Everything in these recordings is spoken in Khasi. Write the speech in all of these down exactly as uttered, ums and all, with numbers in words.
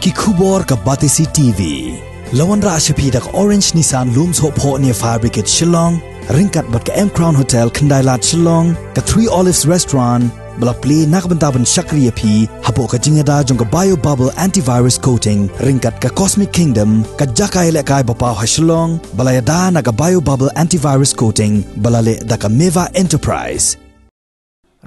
Ki khubor ka Batesi T V. La wanrah sha phi da ka Orange Nissan Lum Sohphoh near Fire Brigade Shillong, ryngkat bad ka M Crown Hotel Khyndailad Shillong, ka Three Olives Restaurant, ba la plie na ka bynta ban shakri ïa phi hapoh ka jingïada jong ka Bio Bubble Antivirus Coating, ryngkat ka Cosmic Kingdom, ka jaka ïalehkai ba paw ha Shillong, ba la ïada na ka Bio Bubble Antivirus Coating, ba la leh da ka Meva Enterprise.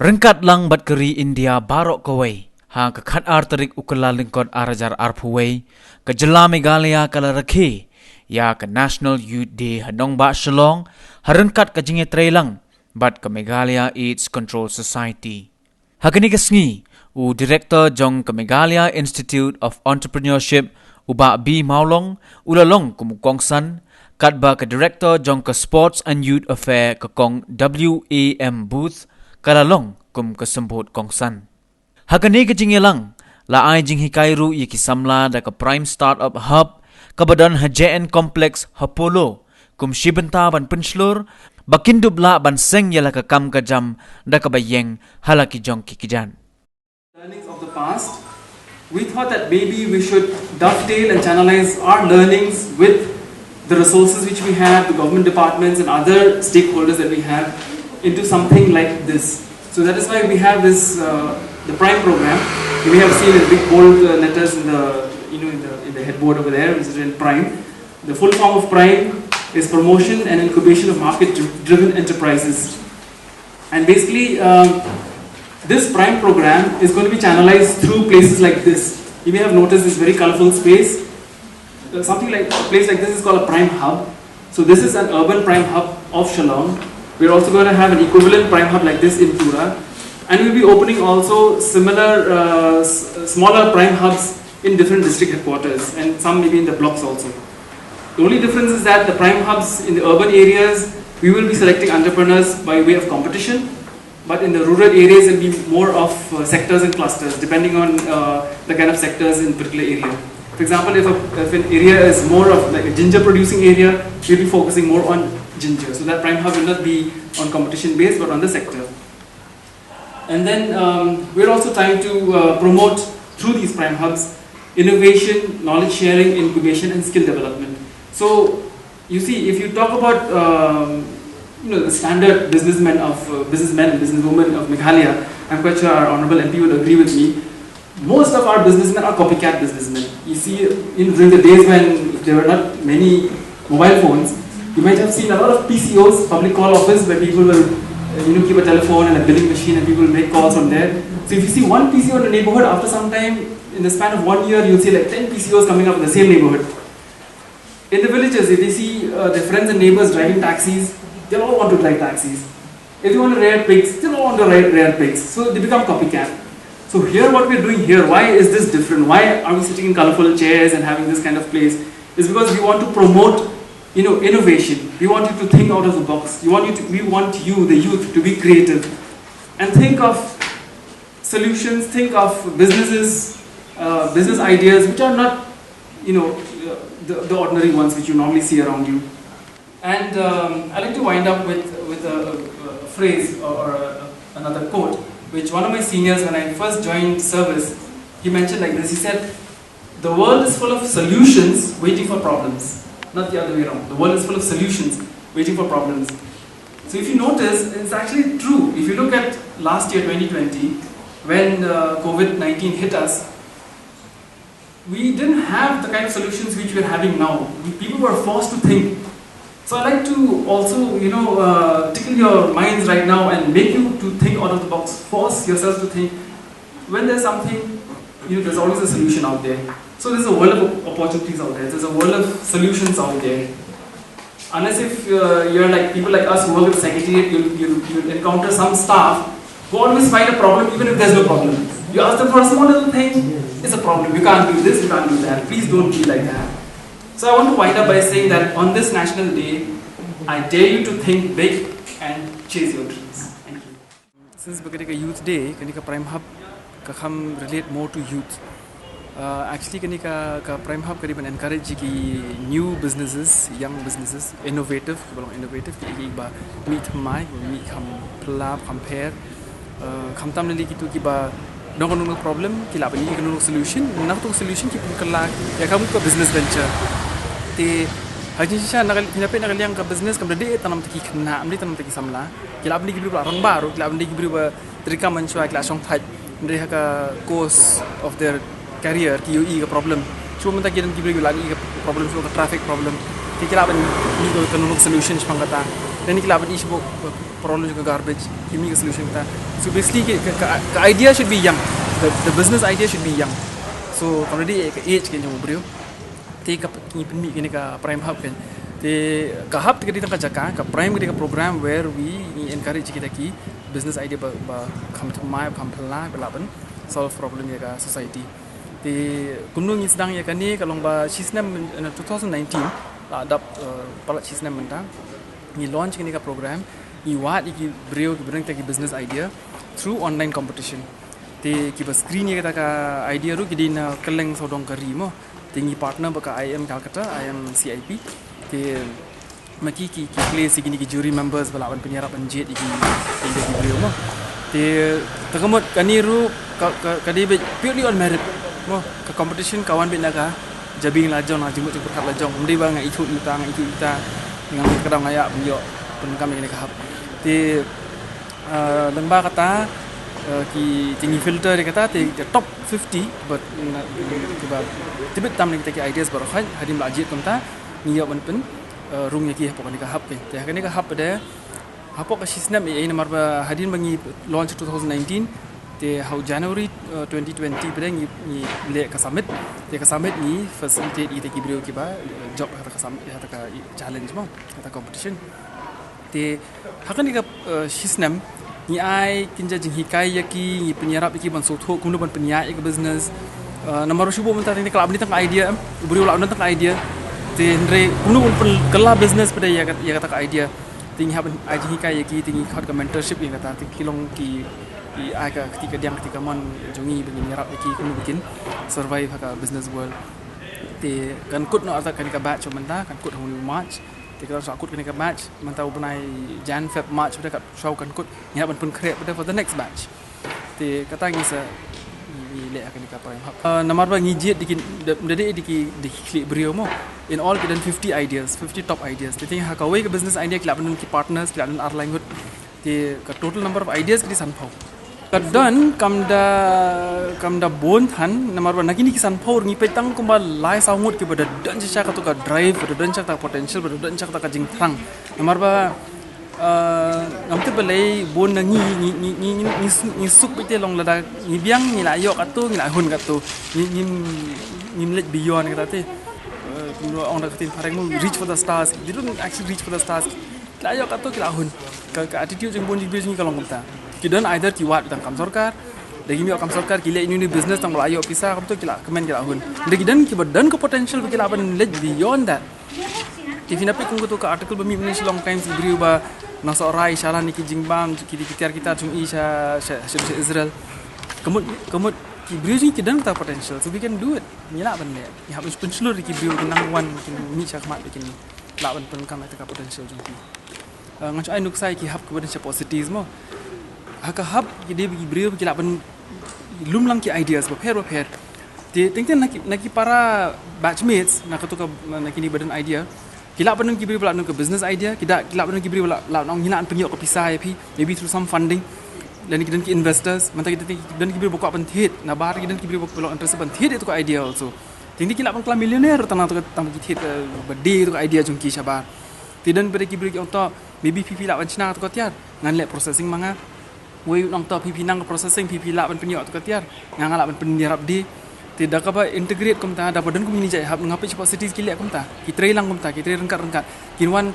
Ryngkat lang bad ka ri India baroh kawei, ha ka khatar tarik u Kyllalyngkot ar hajar arphew wei, ka jylla Meghalaya ka la rakhe ïa ka National Youth Day ha nongbah Shillong, ha ryngkat ka jingïatreilang bad ka Meghalaya AIDS Control Society. Ha kane ka sngi, u Director jong ka Meghalaya Institute of Entrepreneurship, u Bah B Mawlong, u la long kum u kongsan, katba ka Director jong ka Sports and Youth Affair, ka Kong W A M Booth, ka la long kum ka symbud kongsan. Ha kane ka jingïalang, la ai jinghikai ruh ïa ki samla da ka Prime Startup Hub, kaba don ha J N Complex ha Polo, kum shi bynta ban pynshlur ba kin dup lah ban seng ïa la ka kam ka jam da kaba ïeng ha la ki jong ki kjat. Learnings of the past, we thought that maybe we should dovetail and channelize our learnings with the resources which we have, the government departments and other stakeholders that we have, into something like this. So that is why we have this, uh, the Prime program. You may have seen in big bold, uh, letters in the, you know, in the, in the headboard over there, which is in Prime. The full form of Prime is Promotion and Incubation of Market Dri-, Driven Enterprises. And basically, um, this Prime program is going to be channelized through places like this. You may have noticed this very colorful space. Uh, something like, a place like this is called a Prime Hub. So this is an urban Prime Hub of Shillong. We're also going to have an equivalent Prime Hub like this in Tura. And we'll be opening also similar, uh, s-, smaller Prime Hubs in different district headquarters and some maybe in the blocks also. The only difference is that the Prime Hubs in the urban areas, we will be selecting entrepreneurs by way of competition, but in the rural areas, it'll be more of, uh, sectors and clusters, depending on, uh, the kind of sectors in particular area. For example, if a, if an area is more of, like, a ginger producing area, we'll be focusing more on ginger. So that Prime Hub will not be on competition base, but on the sector. And then, um, we're also trying to, uh, promote through these Prime Hubs innovation, knowledge sharing, incubation, and skill development. So, you see, if you talk about, um, you know, the standard businessmen of, uh, businessmen and businesswomen of Meghalaya, I'm quite sure our Honorable M P will agree with me. Most of our businessmen are copycat businessmen. You see, in, during the days when there were not many mobile phones, you might have seen a lot of P C Os, public call office, where people will, uh, you know, keep a telephone and a billing machine, and people will make calls from there. So if you see one P C O in a neighborhood, after some time, in the span of one year, you'll see, like, ten P C Os coming up in the same neighborhood. In the villages, if they see, uh, their friends and neighbors driving taxis, they'll all want to drive taxis. If they want to rear pigs, they'll all want to rear, rear pigs. So they become copycat. So here, what we're doing here, why is this different? Why are we sitting in colorful chairs and having this kind of place? Is because we want to promote, you know, innovation. We want you to think out of the box. You want you to, we want you, the youth, to be creative and think of solutions, think of businesses, uh, business ideas which are not, you know, uh, the, the ordinary ones which you normally see around you. And, um, I like to wind up with, with a, a, a phrase or, or a, another quote, which one of my seniors, when I first joined service, he mentioned like this. He said, "The world is full of solutions waiting for problems, not the other way around. The world is full of solutions waiting for problems." So if you notice, it's actually true. If you look at last year, twenty twenty, when, uh, COVID nineteen hit us, we didn't have the kind of solutions which we're having now. We, people were forced to think. So I like to also, you know, uh, tickle your minds right now and make you to think out of the box. Force yourselves to think. When there's something, you know, there's always a solution out there. So there's a world of opportunities out there. There's a world of solutions out there. Unless if, uh, you're like people like us who work at the secretariat, you'll, you'll, you'll encounter some staff who always find a problem even if there's no problem. You ask them for a small little thing, it's a problem. You can't do this, you can't do that. Please don't be like that. So I want to wind up by saying that on this National Day, I dare you to think big and chase your dreams. Thank you. Since ba kane ka Youth Day, kane ka Prime Hub ka kham relate more to youth. Uh, actually, kane ka, ka Prime Hub ka dei ban encourage ki new businesses, young businesses, innovative, kiba long innovative, ki, kiba mih thymmai, kiba mih kham phylla, kham pher. Uh, khamtam lei lei kito kiba Nong nong problem ki lah ban ïohi ka nong solution, na ka solution ki pynkylla ïa ka mut ka business venture. Te ha jingshisha na ka, na ka liang ka business kam da dei tang namar ki khynnah, kam dei tang namar ki samla. Ki lah ban dei ki briew ba rangbah ruh, ki lah ban dei ki briew ba treikam mynshuwa, ki lah shong thait, hynrei ha ka course of their career ki ïohi ka problem. Shuh mynta ki don ki briew ki lah ïohi ka problem, shuh ka traffic problem. Te ki lah ban ïohi ka nong solution shaphang kata. Lane ki lah ban ïohi shuh problem ka garbage, ki mih ka solution kata. So basically ki, ka, ka, ka idea should be young. The, the business idea should be young. So kam da dei ka age ka jong u briew. Te ka ngi pynmih kane ka Prime Hub kan. Te ka hub te ka dei tang ka jaka, ka Prime ka dei ka program where we ngi encourage kita ki business idea ba, ba kham thymmai, ba kham phylla, ba lah ban solve problem ïa ka society. Te kumno ngi sdang ïa kane, ka long ba shisnem, eh, two thousand nineteen, la dap, eh, palat shisnem mynta. Ngi launch kane ka program, ngi wad ïa ki briew kiba don kita ki business idea through online competition. Te kiba screen ïa kata ka idea ruh ki dei na kylleng sawdong ka ri mo. Te ngi partner bad ka I I M Calcutta, I I M C I P. Te ma ki, ki, ki place ïa kine ki jury members ba lah ban pynïarap ban jied ïa ki, ïa ki briew mo. Te, te ka mut kane ruh ka, ka, ka dei beit purely on merit mo. Ka competition ka wan beit na ka jabieng la jong, na ka jingmut jingpyrkhat la jong. Ym dei ba nga ithuh ïa uta, nga ithuh ïa uta, nga mut ka dang nga ïa ban ïoh pyndonkam ïa kane ka hub. Te, ah, lyngba kata, ah, ki, te ngi filter ïa kata, te, te top fifty, but, na, kiba tbit tam na kita ki ideas baroh, hadien ba la jied kumta, ngi ïoh ban pyn, ah, rung ïa ki hapoh kane ka hub kan. Te kane ka hub de, hapoh ka shisnem eh, namar ba hadien ba ngi launch two thousand nineteen, te ha u January, eh, twenty twenty pat ngi, ngi leh ka summit. Te ka summit ngi facilitate ïa kita ki briew kiba, eh, jop ha kata ka summit, ha kata ka challenge mo, ha kata ka competition. Te ha kane ka, eh, shisnem ngi ai kynja jinghikai ïa ki, ngi pynïarap ïa ki ban sngewthuh kumno ban pynïaid ïa ka business. Eh, namar shu buh mynta te ka lah ban dei tang ka idea, em, u briew lah ban don tang ka idea. Te hynrei kumno ban pynkylla business pat ïa ka, ïa kata ka idea. Te ngi hap ban ai jinghikai ïa ki, te ngi khot ka mentorship ïa kata, te ki long ki, ki ai ka kti kadiang kti kamon jong ngi ba ngin ïarap ïa ki kumno ba kin survive ha ka business world. Te kan kut noh artat kane ka batch mynta, kan kut ha u March. Te ka dang shu kut kane ka batch mynta u bnai Jan, Feb, March pat ka shu kan kut, ngi hap ban pynkhreh pat for the next batch. Te kata ngi sa ngi leh ha kane ka Prime Hub. Ah, namar ba ngi jied da ki, da, da dei da ki, da ki khlieh briew mo. In all ki don fifty ideas, fifty top ideas. Te teng ha kawei ka business idea ki lah ban don ki partners, ki lah don ar lai ngut. Te ka total number of ideas ki dei sanphew. Ka don kam da, kam da bun than, namar ba na kine ki sanphew ngi peit tang kumba lai saw ngut kiba da don shisha katu ka drive, ba da don shisha kata ka potential, ba da don shisha kata ka jingthrang. Namar ba Ah, ngam tip balei bun na ngi, ngi, ngi, ngi, ngi, ngi suk, ngi suk beit te long lada ngi biang ngi la ïoh katto, ngi la hun katto. Ngi, ngi, ngim leit beyond kata te. Eh, kumno ong da ka ktien phareng mo, reach for the stars. They don't actually reach for the stars. Ki la ïoh katto, ki la hun. Ka, ka attitude jong bun jong ki briew jong ngi ka long kumta. Ki don either ki wad tang kam sorkar, da kim ïoh kam sorkar, ki leh uni uni business tang ba la ïoh pisa, kumto ki la kmen ki la hun. Da ki don kiba don ka potential ba ki lah ban leit beyond that. Te phi na peit kum katu ka article ba mih mynne Shillong Times, ki briew ba na Sohra i shalan ïa ki jingbam, ki, ki tiar ki tar jong i sha, sha, sha, sha Israel. Ka mut, ka mut ki briew jong ngi ki don kata potential, so we can do it. Ngi lah ban leh. Ngi hap ban pynshlur ïa ki briew, kin nang wan, kin mih sha khmat, kin lah ban pyndonkam ïa kata ka potential jong ki. Ah, ngan shu ai nuksa ïa ki hub kiba don shapoh cities mo. Ha ka hub ki dei ba ki briew ba ki lah ban lum lang ki ideas bapher bapher. Te teng teng na ki, na ki para batchmates na katu ka, na kine ba don idea, ki lah ban don ki briew ba lah ban don ka business idea, ki da, ki lah ban don ki briew ba lah, lah ban ong ngi lah ban pynïoh ka pisa ïa phi, maybe through some funding. Lane ki don ki investors, mynta ki don ki briew ba kwah ban thied, na bar ki don ki briew ba long interested ban thied ïa katu ka idea also. Teng teng ki lah ban kylla millionaire tang na katu ka, tang ki thied, eh, ba dei katu ka idea jong ki shabar. Te don pat ki briew ki ong to, maybe phi phi lah ban shna katu ka tiar, ngan leh processing ma nga. Wei u ong to phi phi nang processing, phi phi lah ban pynïoh katu ka tiar, nga nga lah ban pynïarap de. Te da kaba integrate kumta, da ba don kum kine ki jait hub, nga peit shapoh cities ki leh kumta, ki trei lang kumta, ki trei ryngkat ryngkat. Kin wan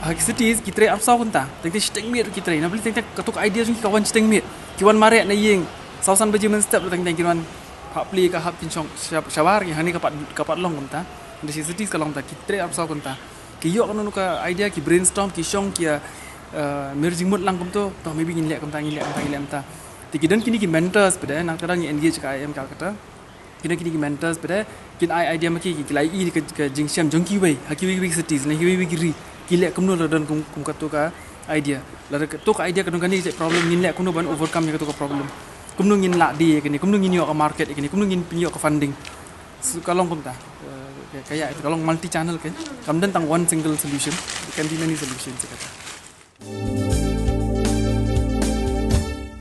ha ki cities ki trei arphew saw kynta, teng teng shiteng miet ki trei. Na balei? Teng teng katu ka idea jong ki ka wan shiteng miet. Ki wan mareh na ïing saw san baje mynstep, teng teng kin wan phah plie ka hub, kin shong sha-, shabar ki. Hangne ka pat, ka pat long kumta. Hynda shi cities ka long kumta, ki trei arphew saw kynta. Ki ïoh kano kano ka idea, ki brainstorm, ki shong, ki ïa, eh, mir jingmut lang kumto, to maybe ngin leh kumta, ngin leh kumta, ngin leh kumta. Te ki don kine ki mentors pat, nangta ngi engage ka I I M Calcutta. Ki don kine ki mentors pat, kin ai idea ma ki, ki la ïohi ka, ka jingshem jong kiwei ha kiwei kiwei cities, na kiwei kiwei ki ri, ki leh kumno lada don kum, kum katu ka idea. Lada katu ka idea ka don kane ka problem, ngin leh kumno ban overcome ïa katu ka problem. kumno ngin lah die ïa kane, kumno ngin ïoh ka market ïa kane, kumno ngin pynïoh ka funding. So ka long kumta. Eh, ka, ka ïa, ka long multi channel, ka kam don tang one single solution. It can be many solutions, kata.